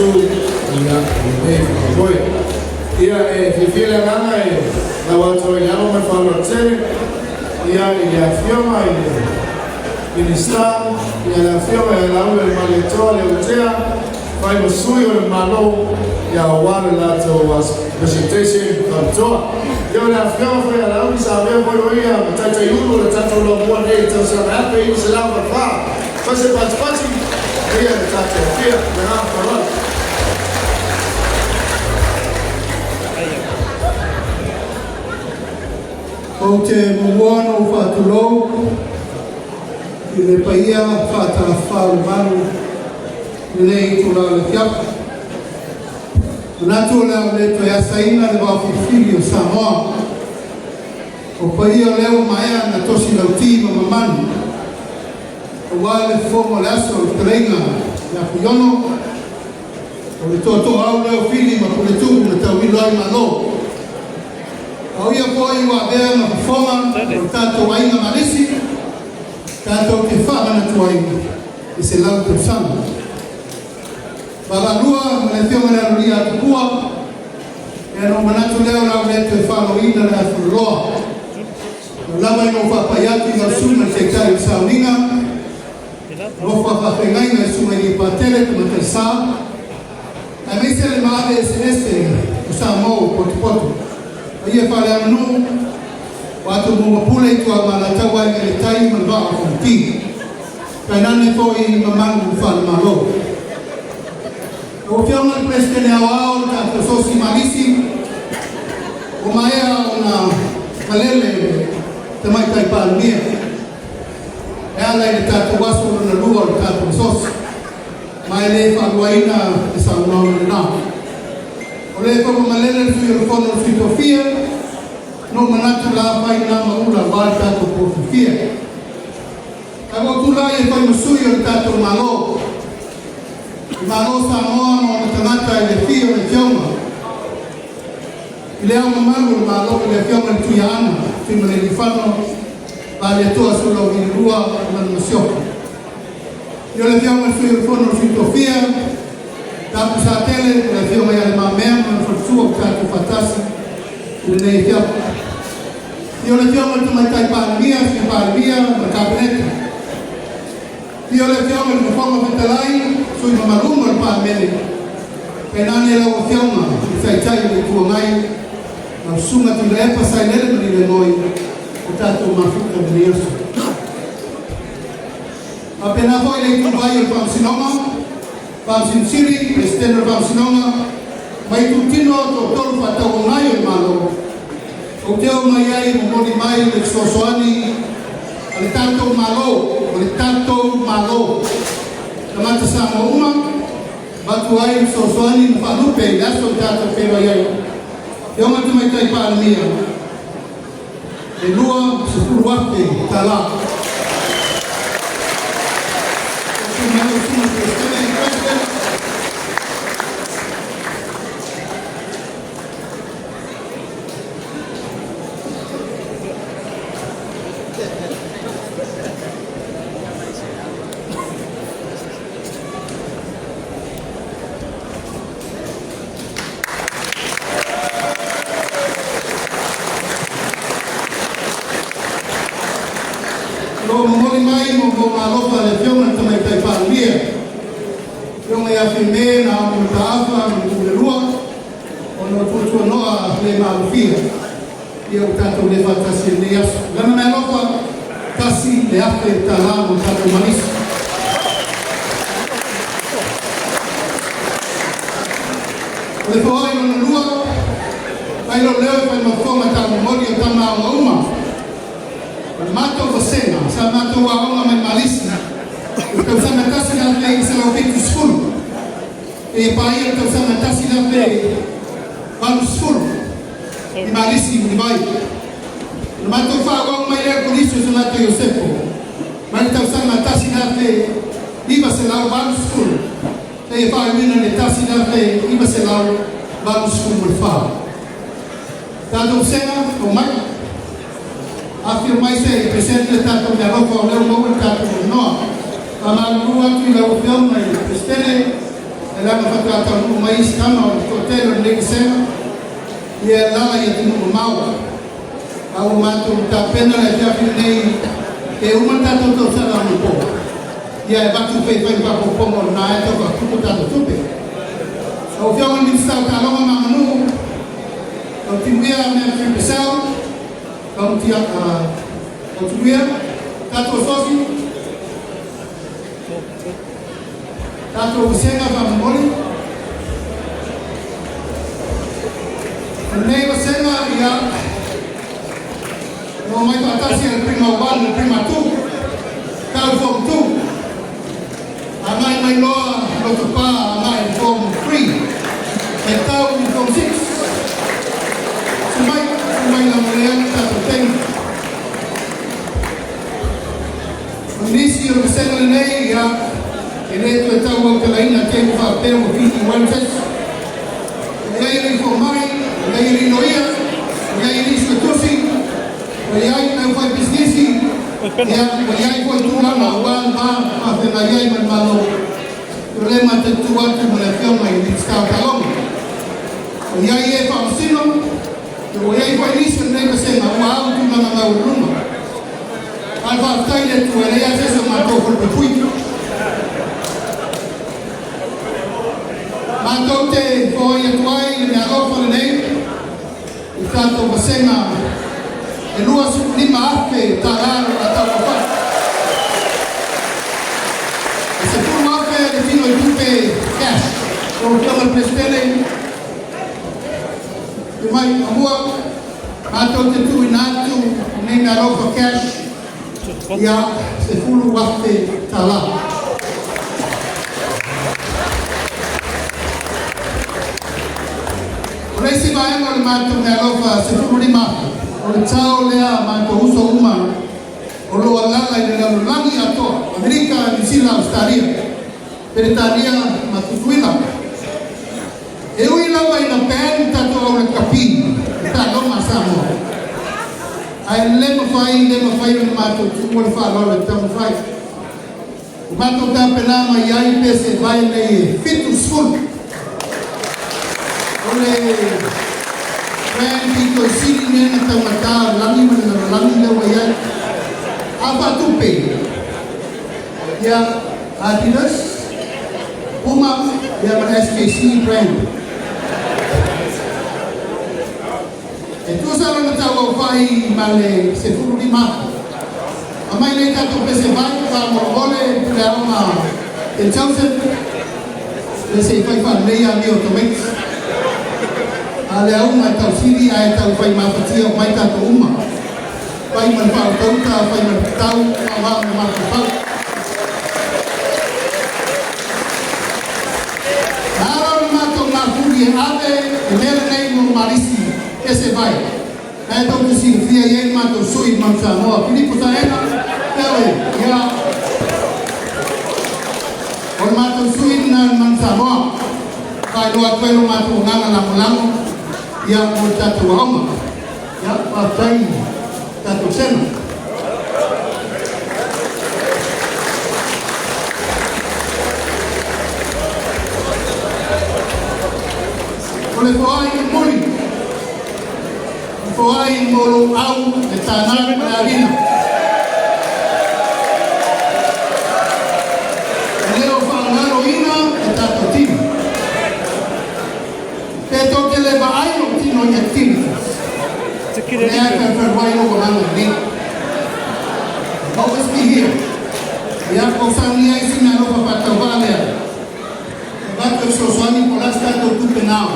atu ia lenei faamoemoe. Ia e fiafia le agaga e lau atu ai i le ava ma le faaaloalo tele ia i le Afioga i le Minisita, ia le Afioga ia Laaulialemalietoa Leuatea, fai ma sui o le Malo, ia aua le latou presentation faapitoa. Ia o le Afioga foi ia Laauli sa avea foi o ia ma Taitaiulu o le tatou Laumua nei i le tausaga 1984. Fai se patipati, ia le tatou afia, le agaga faaaloalo. Ou te muamua ona ou faatulou i le paia faatafafao o le malu i lenei itula o le afiafi. Manatu o le a ou le toe asaina le vaofilifili o Samoa. O paia o lea ua maea na tosi lauti ma mamanu, aua le fofoga o le aso o le fetalaiga ia Fuiono, o le toatoau lea o Fili ma Puletuu na tauilo ai Malo. A o ia foi ua avea ma fofoga o le tatou aiga Malisi, tatou te faamanatu ai i 100 tausaga. Vaavaalua ma le Afioga i le Aloalii Tupua, ia na ou manatu lea o le a ou le toe faloina le afuloloa. Lau lava ina ou faapai atu i lau susuga i le Taitai o le Sauniga, nofo a faafeagaiga i susuga i alii Patele Tamaitai Sa, aemaise le maave eseese o Samoa ua potopoto. Paia faaleaganuu, o Tumua ma Pule i Ituau ma Alataua, Aiga i le Tai ma le Vaa o Fonoti. Tainane foi mamalu faale-Malo. Lau Afioga i le Peresetene Aoao o le tatou Sosi Malisi, ua maea ona malele le Tamaitai Palemia e ala i le tatou aso lona lua o le tatou Sosi, ma e le faaluaina le saunoaga lena. O le foi ua malele le Sui o le Fono o le Sui Tofia, na ou manatu la fai na maula aua le tatou po fiafia. Ae ua ou tulai e fai ma sui o le tatou Malo. I Malo Samoa ma ona tagata i le afio o le Afioga i Le Ao Mamalu o le Malo i le Afioga i le Tuiaana Tuimalealiifano Vaaletoa Sualauvi II ma lana Masiofo. I o le Afioga i le Sui o le Fono o le Sui Tofia, Tapusatele, le Afioga ia Le Mamea ma lona faletua ua tatou faatasi i lenei afiafi. I o le Afioga i le Tamaitai Palemia, Sui Palemia ma le Kapeneta. I o le Afioga i le Fofoga Fetalai, sui mamalu uma o le Palemene, tainane lau Afioga i le Taitai o le Itu Agai, lau Susuga Tuilaepa Sailele Malielegaoi, o tatou mafuta i lenei aso. Faapena foi le ituvai o le Faamasinoga, Faamasino Sili, Peresetene o le Faamasinoga, ma itutino toatolu faatauagai o le Malo, ou te oo mai ai e momoli mai le fesoasoani a le tatou Malo, o le tatou Malo, tagata Samoa uma, avatu ai le fesoasoani ma faalupe i le aso o tatou feiloai ai. Afioga i le Tamaitai Palemia, e $20,000. Susu mai lau Susuga i le Peresetene, President. O lo o momoli mai mo alofa le Afioga i le Tamaitai Palemia, Afioga ia Fiame Naomi Mataafa Mulinuu le Lua, ona o tuatuanoa le malofia, ia ua tatou le faatasi i lenei aso. Lana mea alofa, $1,000 mo tatou Malisi. O le foai lona lua, fai lou leo e fai ma fofoga taumomoli o tama aoga uma. O le matou vasega, sa matou aoga mai Malisi, i le tausaga 1970, seia paia le tausaga 1980 i Malisi i Mulivai. O le matou faaauau mai lea Kolisi o Sanato Iosepo, mai le tausaga 1980, seia faaiuina le 1984. Tatou vasega, o mai. Afio mai se i present le tatou mealofa o lea ua maua le tatou avanoa. Faamalulu atu i lau Afioga i le Peresetene, E leaga faatoa taunuu mai isi tama o le toatele o lenei vasega, ia e alaala i atunuu mamao. A ua matou tapena le afiafi lenei, e uma le tatou tausaga anapo, ia e avatu pea i faiga faaopoopoga o lena e tau faatupu tatou tupe. Lau Afioga i le Minisita o Taaloga ma Aganuu, lau Timuia Mary Purcell, lau Timuia, tatou asosi, tatou vasega faamomoli. O lenei vasega, ia, na omai faatasi le Prima 1, le Prima 2, tau Form 2, agai mai loa Lotopa agai Form 3, e tau i Form 6. Sumai, sumai la mo le tatou taimi. O nisi o le vasega lenei, ia, e le toe tau autalaina te ua faapea ua 51 test. O iai le fomai, o iai le loia, o iai le suetusi, o iai le fai pisinisi, ia, o iai foi tulaga ua ma faafeagai ai ma le Malo. O le mataitu atu ma le afioga i le Minisita o Taaloga. O iai e faamasino, ua iai foi nisi o lenei vasega ua au tulaga maualuluga. Ae faafetai i le Atua e leai lava se isi o matou falepuipui. Matou te foai atu ai le meaalofa lenei i tatou vasega e $25,000 lo la tauaofai. E 10,000 le tino i tupe cash. Lau Afioga i le Peresetene, te mai amua, matou te tuuina atu nei meaalofa cash, ia $10,000. O le isi vaega o le matou meaalofa 15,000, o le tao lea matou uso uma o lo o alaala i le lalolagi atoa, Amerika, Niu Sila, Australia, Peretania ma Tutuila. E ui lava ina ban tatou au rakapi i taaloga a Samoa, ae le mafai, le mafai ona matou tuua le faaaloalo e taumafai. Ua matou tapena mai ai pese vae nei e 70. O le brand pito i sili mea na taugata o le lagi ma le lalolagi lea ua i ai. A faatupe, ia Adidas, Puma, ia ma le SKC brand. E tusa lona tau aofai ma le 15,000. Aumai nei tatou pese vae faamolemole pule aoga 10,000 le se i fai faalelei amio o tamaiti. A le auga e tausili ae tau fai mafatia o mai tatou uma. Fai ma le faautauta, fai ma le tatau, faaaoga ma mafaufau. Na ala ona matou mafuli e ave le mea lenei mo Malisi pese vae. Ae tou te silafia i ai le matou sui Manu Samoa, Filipo Saena, Pele, ia. O le matou sui lena le Manu Samoa. Faailoa atu ai lo matou agaga lagolago, ia, mo le tatou aoga. Ia, faafetai tatou sena. O le foai mulimuli, o foai mo lou au le tānā ma le alina. E le o faagaloina e tatou tino. Pe tou te le vaai lou tino i activities. O lea e feofeoai lou agaga lenei. Always be here. Ia, kou saunia ai si meaalofa faatauvaa lea. E avatu e fesoasoani po o le a se tatou tupe na ao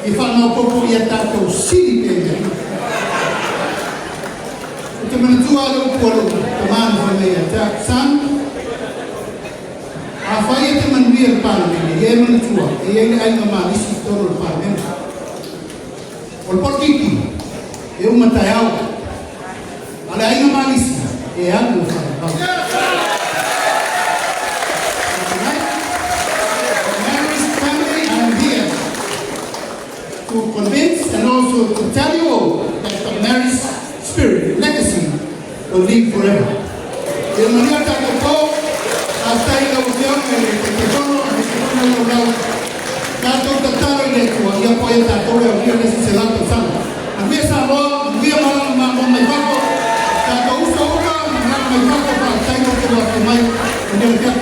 i faamaopoopo ia tatou sili pea i le Atua. Ou te manatua le upu a lou tama na fai mai ia te au, Son, afai e te manuia le Palemene, ia e manatua e i ai le aiga malisi i totonu o le Palemene. O le polokiki e uma taeao, a le aiga malisi e alu e faavavau. Tonight, the Marist family, I am here to convince and also to tell you all that the Marist spirit, legacy, will live forever. Ia manuia tatou po, faafetai i lau Afioga i le Taitaifono, aemaise foi lau laulau. Tapuai tatou e aulia le isi 100 tausaga. Manuia Samoa, manuia malaga malo mai fafo. Tatou uso uma malaga mai fafo, faafetai mo le afio mai. Manuia le.